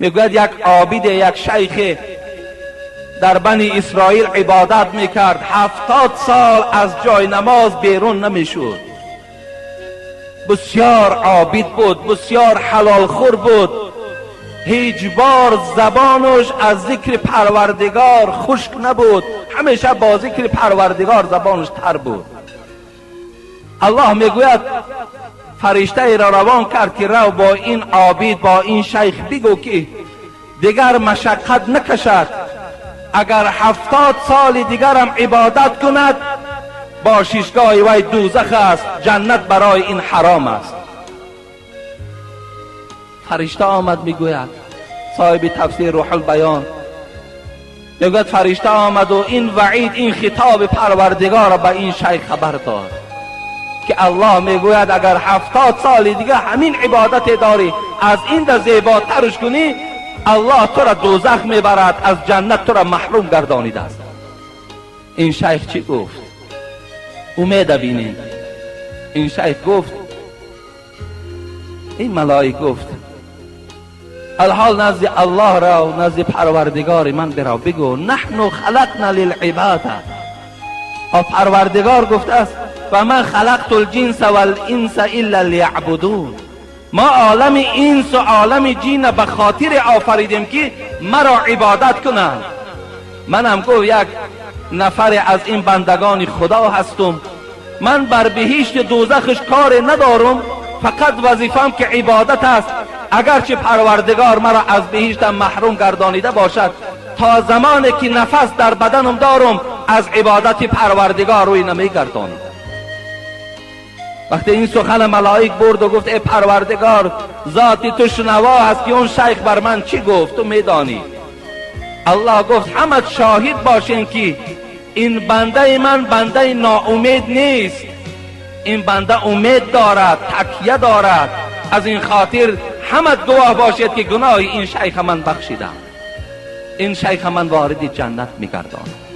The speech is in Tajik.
Мегӯяд, як обиде, як шайхе дар Бани Исроил ибодат мекард, 70 сол аз ҷои намоз берун намешуд. Бисёр обид буд, бисёр ҳалолхӯр буд, ҳеҷ бор забонаш аз зикри Парвардигор хушк набуд, ҳамеша бо зикри Парвардигор забонаш тар буд. Аллоҳ, мегӯяд, фариштаеро равон кард, ки рав, бо ин обид, бо ин шайх бигӯ, ки дигар машаққат накашад. Агар 70 соли дигарам ибодат кунад, бошишгоҳи вай дӯзах аст, ҷаннат барои ин ҳаром аст. Фаришта омад, мегӯяд соҳиби тафсир Рӯҳулбаён, мегӯяд, фаришта омаду ин ваъид, ин хитоби Парвардигорро ба ин шайх хабар дод, ки Аллоҳ мегӯяд, агар 70 соли дига ҳамин ибодате дорӣ, аз ин да зеботарш кунӣ, Аллоҳ тура дӯзах мебарад, аз ҷаннат тура маҳрум гардонидааст. Ин шайх чӣ гуфт? Умеда бинед. Ин шайх гуфт, ин малоик гуфт: алҳол назди Аллоҳ рав, назди Парвардигори ман бирав, бигӯ: نحن خلقنا للعبادة. Парвардигор гуфтааст: وما خلقت الجن والإنس إلا ليعبدون. Мо олами инсу олами ҷинна ба хотире офаридем, ки маро ибодат кунанд. Манам, гуфт, як нафаре аз ин бандагони Худо ҳастум. Ман бар биҳишти дӯзахш коре надорум, фақат вазифам ки ибодат аст. Агарчи Парвардигор маро аз биҳиштам маҳрум гардонида бошад, то замоне ки нафас дар баданам дорум, аз ибодати Парвардигор рӯй намегардонам. Вақте ин сухана малоик бурду гуфт: «Э Парвардигор, зоти ту шунаво ҳаст, ки он шайх бар ман чӣ гуфт, ту медонӣ». Аллоҳ гуфт: «Ҳамат шоҳид бошен, ки ин бандаи ман бандаи ноумед нест, ин банда умед дорад, такя дорад. Аз ин хотир ҳамат гувоҳ бошед, ки гуноҳи ин шайха ман бахшидам, ин шайха ман вориди ҷаннат мегардонам».